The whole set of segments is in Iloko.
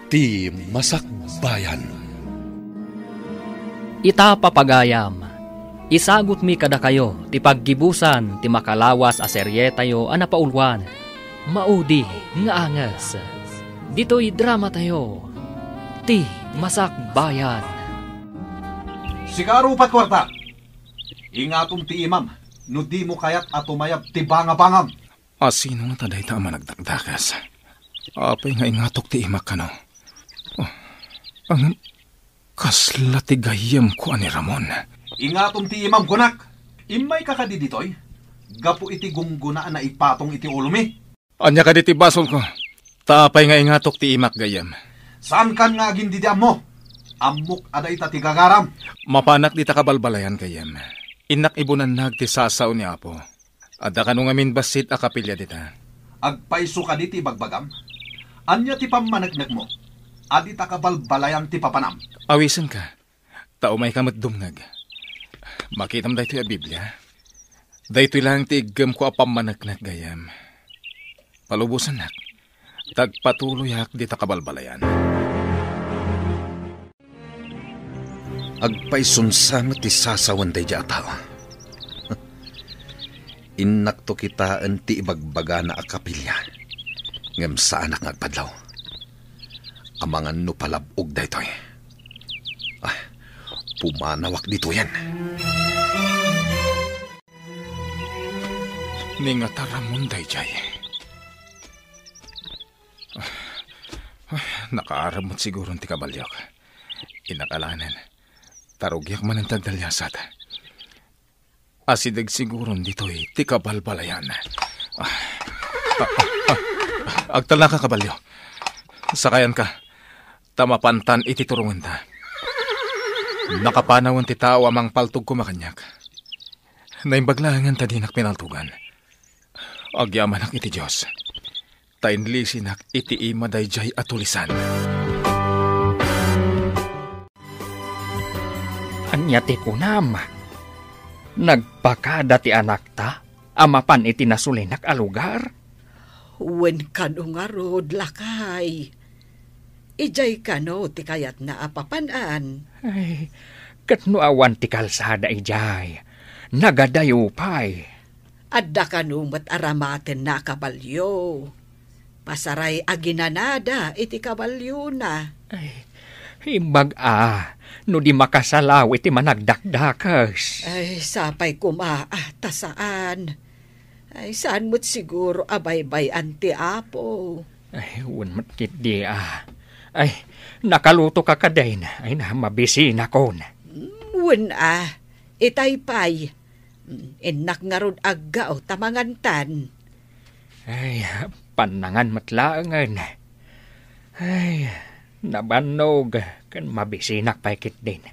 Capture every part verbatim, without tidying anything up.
Ti Masakbayan. Ita, papagayam, isagutmi kadakayo ti paggibusan ti makalawas a serietayo a napauluan, Maudi nga Anges. Ditoy dramatayo, Ti Masakbayan. Sika, Rupat Kuarta, ingatom ti imam no dimo kayat a tumayab ti bangabangam. Asino ngata dayta a managdakdakes? Apay nga ingatok ti imak kano? Oh, ngem kasla ti gayyemko a ni Ramon. Ingatom ti imam, kunak! Immayka kadi ditoy? Gapu iti gunggona a naipatong iti ulomi. Ania kadi ti basolko? Ta apay nga ingatok ti imak gayyem? Saankan nga agin didi ammo? Ammok a dayta ti gagaram. Mapanak dita kabalbalayan gayyem. Innak ibunannag ti sasao ni Apo. Adda kano ngamin bassit a kapilya dita. Agpayso kadi ti ibagbagam? Ania ti pammaneknekmo? Adi ta kabalbalayan ti papanam. Awisenka, ta umayka met dumngeg. Makitam daytoy a Biblia. Daytoy laeng ti iggemko a pammaneknek gayyem. Palubosannak, ta agpatuloyak dita kabalbalayan. Agpayson sa met ti sasawen daydiay a tao. Innakto kitaen ti ibagbagana a kapilya, ngem saanak nga agpadlaw. Amangan no palab-og daytoy. Ah, pumanawak ditoyen. Ni ngata Ramon daydiay. Ah, ah, nakaarem met siguron ti kabaliok. Inakalanen, ta rugiak manen ti agdaliasat. Asideg siguron ditoy ti kabalbalayan. Ah, ah, ah, ah, agtalnaka, kabalio. Sakayanka, ta mapantan iti turongenta. Nakapanawen ti tao a mangpaltog koma kaniak. Naimbag laengen ta dinak pinaltogan. Agyamanak iti Dios, ta inlisinak iti ima daydiay a tulisan. Ania ti kunam? Nagpakada ti anakta a mapan iti nasulinak a lugar? Wen kano ngarud, lakay. Idiay kano ti kayatna a papan-an? Ay, ket no awan ti kalsada idiay, nagadayo pay. Adda kano met aramatenna a kabalio. Pasaray a ginanada iti kabaliona. Ay, imbag a, no di makasalaw iti managdakdakes. Ay, sapay koma, ah, ta saan. Ay, saan met siguro a baybay-an ti Apo. Ay, wen met ketdi, ah. Ay, nakaluto ka kadin. Ay na, mabisinakon. Mm, wen, ah. Itay pay. Mm, innak ngarud aggao ta mangantan. Ay, pannangan met laengen. Ay, nabannog ken mabisinak pay ketdin.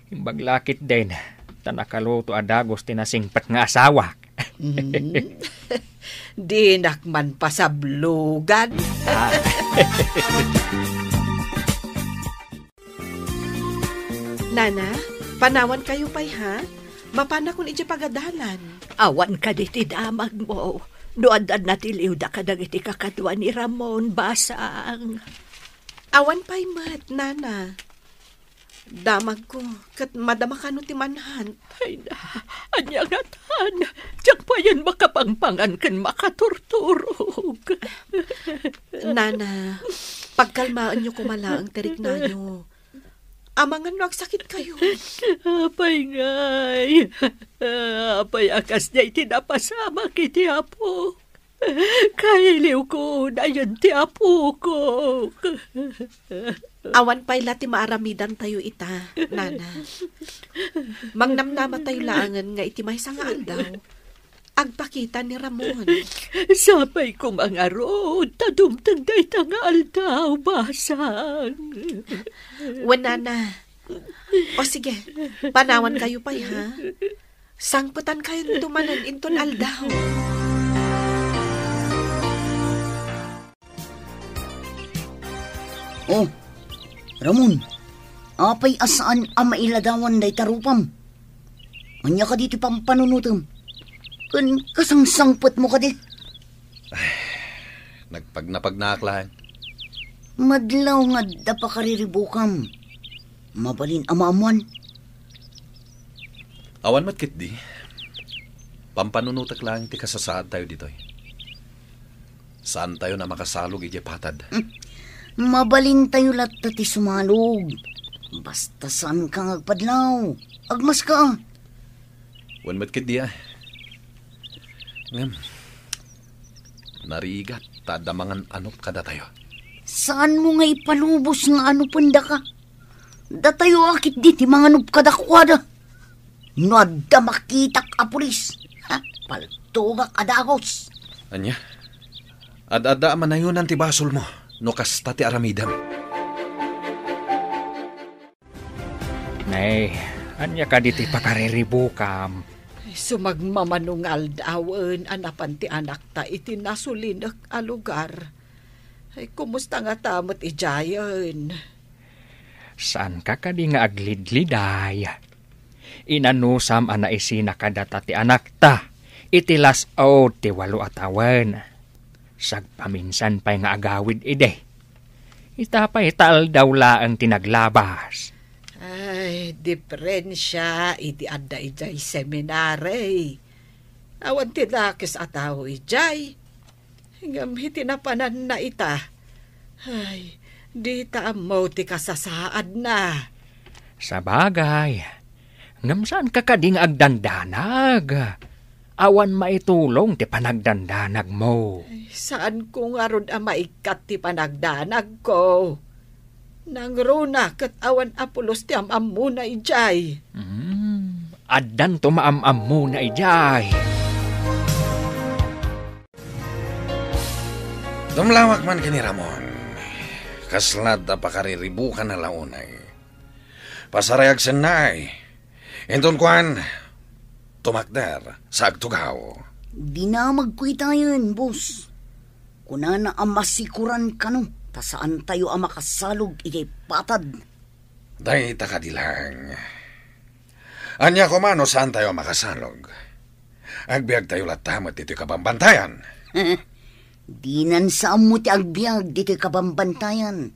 Imbag la ketdin, ta nakaluto a dagus ti nasingpet nga asawak. Mm. Dinak man pasablogan. Ah. Nana, panawankayo pay, ha? Mapanakon idiay pagadalan. Awan kadi ti damagmo no adda natiliwda kadagiti kakadua ni Ramon, basang. Awan pay met, Nana. Damagko, ket madama kano ti manhunt. Ay na, ania ngatan? Diak payen makapangpangan ken makaturturog. Nana, pagkalmaenyo koma laeng ti riknayo. Amangan no agsakitkayo. Apay ngay? Apay a kasdiay ti napasamak iti Apo? Kailiwko, dayen ti apok. Awan pay la ti maaramidantayo ita, Nana. Mangnamnamatayo laengen nga iti maysa nga aldaw, agpakita ni Ramon. Sapay koma ngarud ta dumteng dayta nga aldaw, basang. Wen, Nana. O sige, panawankayo pay, ha? Sangpetankayo manen inton aldaw. Oh, Ramon, apay a saan a mailadawan dayta rupam? Ania kadi ti pampanunotem? Ken kasangsangpetmo kadi? Nagpagnapagnaak laeng. Madlaw nga adda pakariribukam. Mabalin a maammuan. Awan met ketdi. Pampanunotek laeng ti kasasaadtayo ditoy. Saantayon a makasalog idiay patad. Hmm. Mabalintayo latta ti sumalog. Basta saanka nga agpadlaw. Agmaska. Wen met ketdi a. Ngem, narigat ta adda mangan-anop kadatayo. Saanmo nga ipalubos nga anopendaka? Datayo a ketdi ti manganop kadakuada. No adda makitak a pulis, ha? Paltogak a dagus. Ania? Ad-adda a manayonan ti basolmo no kasta ti aramidem. Nay, ania kadi ti pakariribukam? Sumagmamano nga aldawen a napan ti anakta iti nasulinek a lugar. Ay, kumusta ngata met idiayen? Saanka kadi nga aglidliday? Inanusam a naisina kadata ti anakta iti las-ud ti walo a tawen. Sagpaminsan pay nga agawid idi. Ita pay ta aldaw laeng ti naglabas. Ay, diferensia idi adda idiay seminari. Awan ti dakes a tao idiay. Ngem iti napananna ita, ay, dita ammo ti kasasaadna. Sabagay, ngem saanka kadi nga agdandanag? Awan maitulong ti panagdandanagmo. Ay, saanko ngarud a maikkat ti panagdanagko. Nangruna ket awan a pulos ti am-ammona idiay. Hmm, addanto maam-ammona idiay. Dumlawak man ken ni Ramon. Kasla adda pakariribukana la unay. Pasarayag sennay. Inton kuan, tumakder sa agtugaw. Dinamagko itayen, boss. Kunana a masikuran kano ta saantayo a makasalog idiay patad. Dayta kadi laeng. Ania koma no saantayo a makasalog? Agbiagtayo latta met ditoy kabambantayan. Dinan sa ammo ti agbiag ditoy kabambantayan.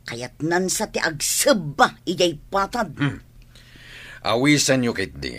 Kayatnan sa ti agsebba idiay patad. Hmm. Awisenyo ketdi,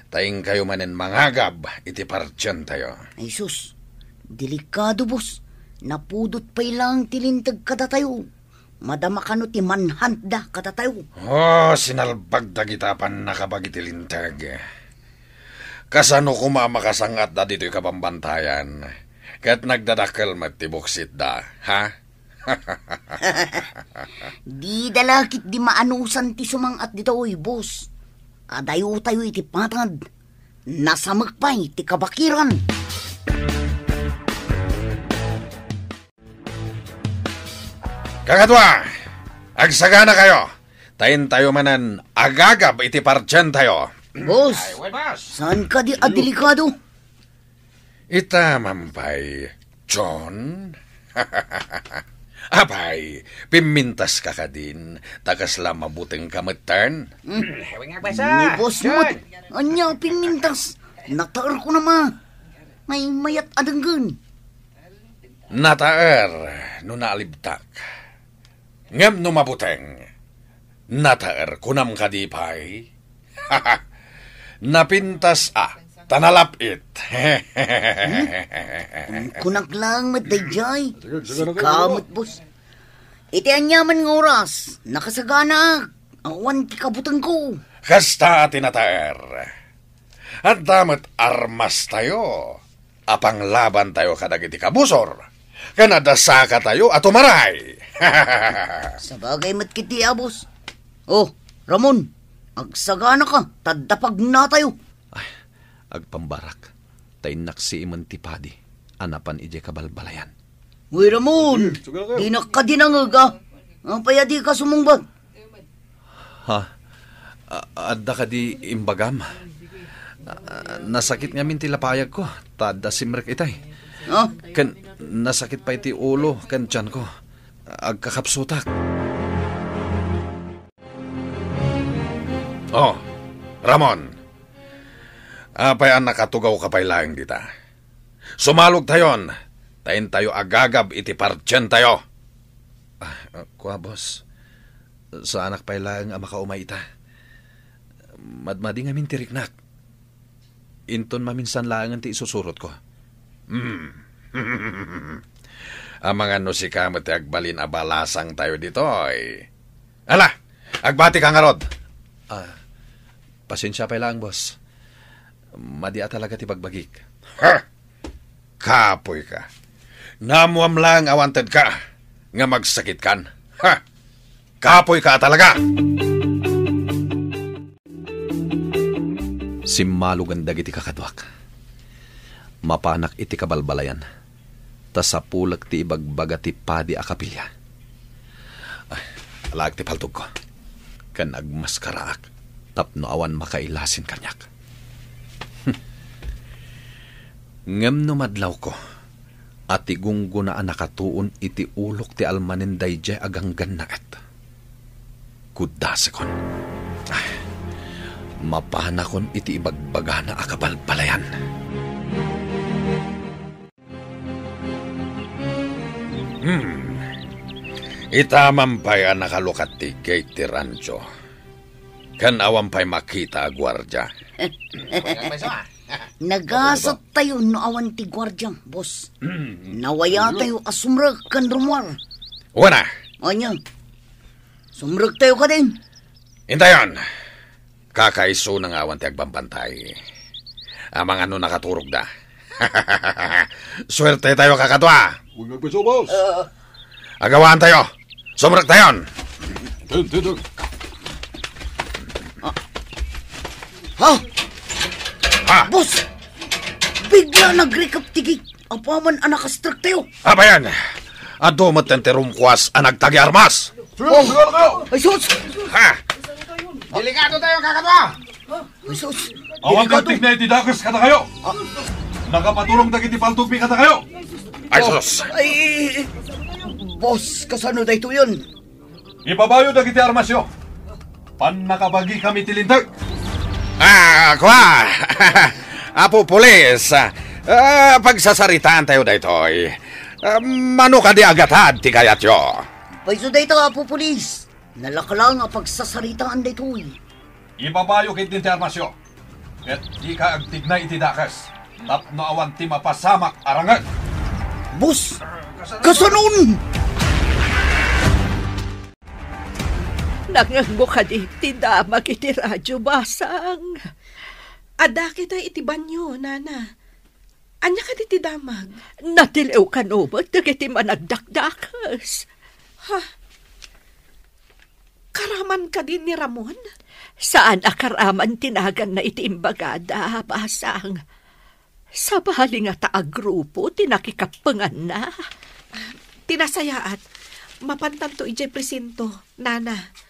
ta inkayo manen mangagab iti partientayo. Ay sus, delikado, boss. Napudot pay laeng ti linteg kadatayo. Madama kano ti manhuntda kadatayo. Oh, sinalbag dagita a pannakabag iti linteg. Kasano koma a makasang-atda ditoy kabambantayan? Ket nagdadakkel met ti buksitda, ha? Dida la ketdi maanusan ti sumang-at ditoy, boss. Adayotayo iti patad. Nasamek pay ti kabakiran. Kakadua, agsaganakayo, ta intayo manen agagab iti partientayo. Boss, ay, well, boss. Saan kadi a delikado? Ita man pay, John? Apay, pimmintaska kadin, ta kasla mabutengka metten? Hmm. Ni boss met, ania pimmintas? Nataerko na ma. May mayat a denggen. Nataer no naalibtak. Ngem no mabuteng, nataer, kunam kadi pay? Napintas a, ta nalap-it. Hmm? Kunkunak lang met dayjay. Sika met, boss. Iti aniaman nga oras, nakasaganaak. Awan ti kabutengko. Kasta ti nataer. Adda met armastayo a panglabantayo kadagiti kabusor, ken adda sakatayo a tumaray. Sabagay met ketdi, boss. Oh, Ramon, agsaganaka, ta adda pagnatayo. Ay, agpambarak, ta innaksiimen ti padi a napan idiay kabalbalayan. Uy, Ramon, dinak kadi nangeg, a. Apay a dika sumungbat? Ha? A-, adda kadi imbagam? A-, nasakit ngamin ti lapayagko, ta adda simrek itay. Ha? Ken nasakit pay ti ulo ken tianko. Agkakapsutak. Oh, Ramon. Apay a nakatugawka pay laeng dita? Sumalogtayon, ta intayo agagab iti partientayo. Ah, ah, kua, boss. Saanak pay laeng a makaumay ita. Madmadi ngamin ti riknak. Inton maminsan laengen ti isusurotko. Hmm. Amangan no sika met ti agbalin a balasangtayo ditoy. Ala, agbatika ngarud. Ah, pasensia pay laeng, boss. Madi a talaga ti bagbagik. Ha! Kapoyka. Naammoam laeng a wantedka nga magsakitkan. Ha! Kapoyka a talaga! Simmalogen dagiti kakaduak. Mapanak iti kabalbalayan, ta sapulek ti ibagbaga ti padi a kapilya. Ay, alaek ti paltogko, ken agmaskaraak tapno awan makailasin kaniak. Ngem no madlawko a ti gunggona a nakatuon iti ulok ti almanen daydiay a ganggannaet, kuddasekon. Ay, mapanakon iti ibagbagana a kabalbalayan. Hmm. Ita man pay a nakalukat ti gate ti rancho, ken awan pay makita a guardia. Nagasat tayo no awan ti guardia, boss. Nawaya tayo a sumrek ken rumuar. Wana. Ania? Sumrek tayo kadin. Intayon. Kakaisuna nga awan ti agbambantay. Amangan no nakaturogda. Suerte tayo, kakadua. Wen nga agpayso, boss. Agawaan tayo. Sumrek tayon. Ten, ten, ten. Ha? Ha? Boss! Bigla nagrikep ti gate. Apaman a nakastrek tayo. Abayan, adu met ti rumkuas a nagtagi armas. Sige, sige, sige. Ay, sus! Ha? Delikado tayo, kakadua. Ay, sus! Awan Delikado. Ti dakes kadakayo. Nakapaturong dagiti paltogmi kadakayo. Ay, sus! Ay, boss, kasano daytoyen? Ibabayo dagiti armasyo. Pannakabagikami ti linteg. Ah, kua! Apo Pulis, ah, pagsasaritaan tayo daytoy. Ah, mano kadi agatad ti kayatyo? Payso dayta, Apo Pulis. Nalaka lang a pagsasaritaan daytoy. Ibabayo ketdin ti armasyo, ket dika agtignay iti dakes, tapno awan ti mapasamak a rangek. Boss, kasanon? Nangngegmo kadi ti damag iti radio, Basang? Adda kita iti banio, Nana. Ania kadi ti damag? Natiliw kano met dagiti managdakdakes. Ha? Karaman kadi ni Ramon? Saan a karaman ti naganna iti imbagada, Basang. Sabali ngata a grupo ti nakikappenganna. Ti nasayaat, mapantanto idiay presinto, Nana.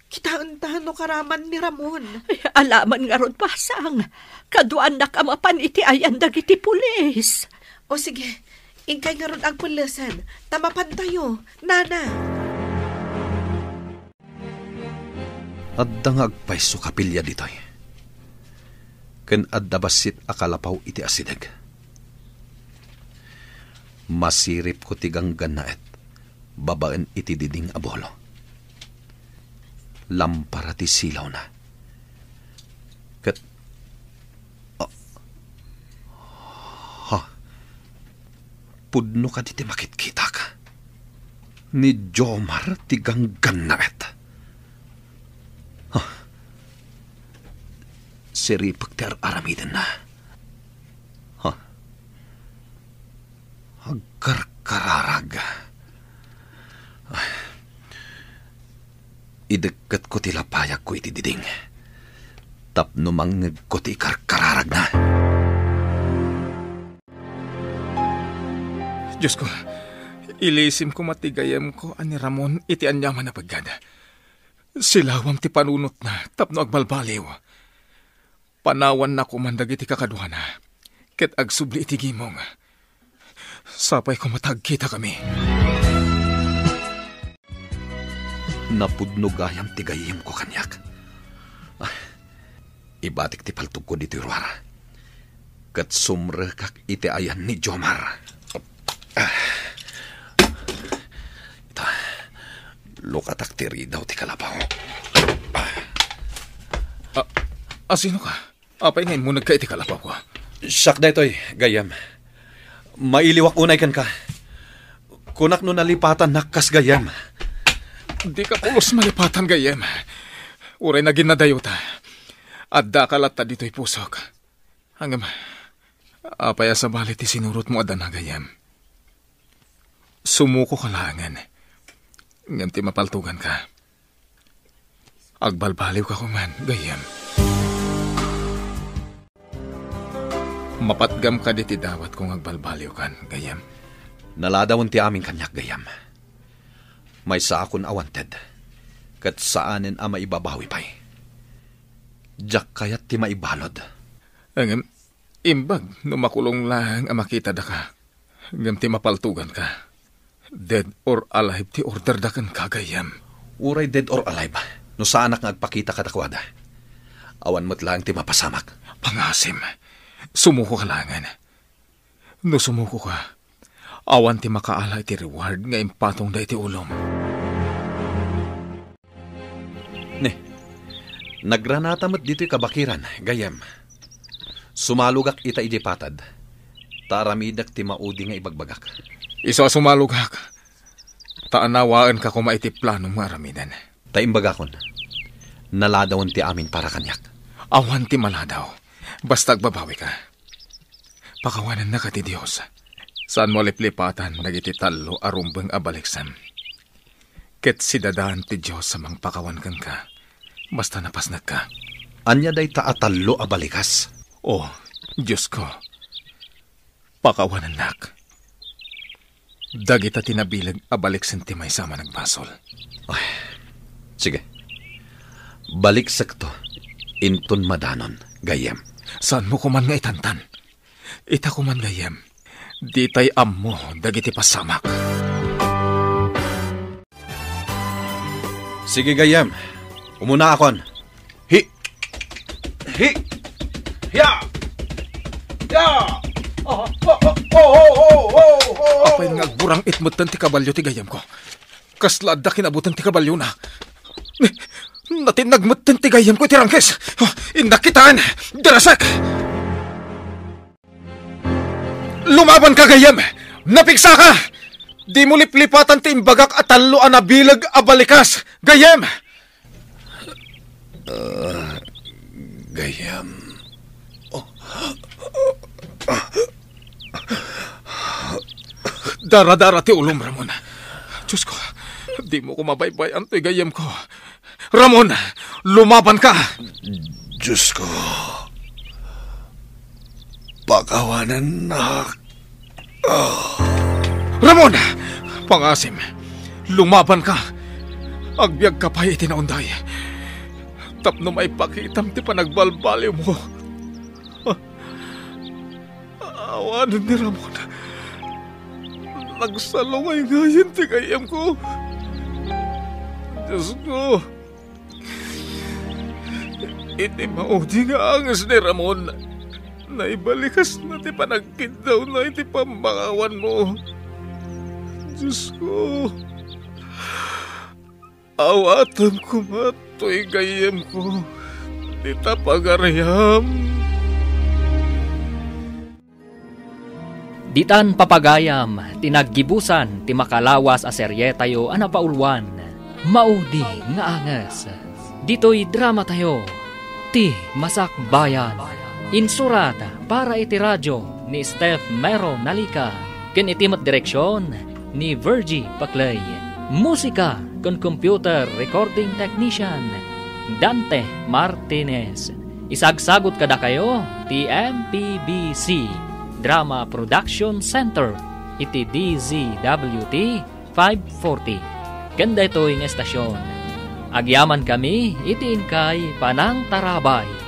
Kitaenta no karaman ni Ramon. Ay, alaman ngarud, Basang. Kaduanak a mapan iti ayan dagiti pulis. O sige, inkay ngarud agpellesen, ta mapantayo, Nana. Adda nga agpayso kapilya ditoy. Ken adda bassit a kalapaw iti asideg. Masiripko ti ganggannaet babaen iti diding a bolo. Lampara ti silawna. Ket, ah, ha? Pudno kadi ti makitkitak? Ni Jomar ti ganggannaet. Ha? Siripek ti ar-aramidenna. Ha? Agkarkararag. Ay. Idekketko ti lapayagko iti diding tapno mangngegko ti ikarkararagna. Diosko, ilisim koma ti gayyemko a ni Ramon iti aniaman a peggad. Silawam ti panunotna tapno agbalbaliw. Panawanna koman dagiti kakaduana, ket agsubli iti gimong. Sapay koma ta agkitakami. Napudno gayam ti gayyemko kaniak. Ah, ibatik ti paltogko ditoy ruar. Ket sumrekak iti ayan ni Jomar. Ah. Ita, Lukatak ti ridaw ti kalapaw. A, asino ka? Apay nga immunegka iti kalapawko? Siak daytoy, gayyem. Mailiwak unay kenka. Kunak no nalipatannak kas gayyem. Dika pulos malipatan, gayyem. Uray naginnadayota, addaka latta ditoy pusok. Ngem, apay a sabali ti sinurotmo a dana, gayyem? Sumuko ka laengen. Ngem ti mapaltuganka, agbalbaliwka koman, gayyem. Mapatgam kadi ti dawatko nga agbalbaliwkan, gayyem? Naladawen ti amin kaniak, gayyem. Maysaakon a wanted, ket saanen a maibabawi pay. Diak kayat ti maibalud. Ngem, imbag no makulong laeng a makitadaka, ngem ti mapaltuganka, dead or alive ti orderda kenka, gayyem. Uray dead or alive, no saanak nga agpakita kadakuada, awan met laeng ti mapasamak. Pangasim, sumuko ka laengen. No sumuko ka, awan ti makaala iti reward nga impatongda iti ulom. Ne, nagranata met ditoy kabakiran, gayyem. Sumalogak ita idiay patad, ta aramidek ti maudi nga ibagbagak. Isu a sumalogak, ta anawaenka koma iti planom nga aramiden. Ta imbagakon, naladawen ti amin para kaniak. Awan ti maladaw, basta agbabawika. Pakawanennaka ti Dios. Saanmo a liplipatan dagiti tallo a rumbeng a baliksem. Ket sidadan ti Dios a mangpakawan kenka, basta napasnekka. Ania dayta a tallo a balikas? O, Diosko, pakawanennak. Dagita ti nabileg a baliksen ti maysa a managbasol. Ay, sige. Baliksekto inton madanon, gayyem. Saanmo koman nga itantan? Ita koman, gayyem, ditay ammo dagiti pasamak. Sige, gayyem. Umunaakon. Hi! Hi! Ya! Ya! Apay nga agburang-it metten ti kabalio ti gayyemko. Kasla adda kinabuten ti kabaliona. Natinnag metten ti gayyemko iti rangkes. Innak kitaen. Dirasek! Lumabanka, gayyem! Napigsaka! Dimo liplipatan ti imbagak a tallo a nabileg a balikas, gayyem! Ah, gayyem. Daradara ti ulom, Ramon. Diosko, dimo ko mabaybay-an toy gayyemko. Ramon, lumabanka! Diosko, pakawanennak. Ah. Ramon! Pangasim, lumabanka! Agbiagka pay iti naunday tapno maipakitam ti panagbalbaliwmo. Awanen ni Ramon. Nagsalungayngayna ti gayyemko. Diosko, iti maudi nga anges ni Ramon, naibalikasna ti panagkiddawna iti pammakawanmo. Diosko, awatem koma toy gayyemko, dita pagariam. Ditan papagayam ti naggibusan ti makalawas a serietayo a napauluan, Maudi nga Anges. Ditoy dramatayo, Ti Masakbayan. Insurat para iti radio ni Steph Mero Nalica, ken iti met direksion ni Virgie Paclay. Musika ken computer recording technician, Dante Martinez. Isagsagut kadakayo ti M P B C Drama Production Center iti D Z W T five forty ken daytoy nga estasion. Agyamankami iti inkay panangtarabay.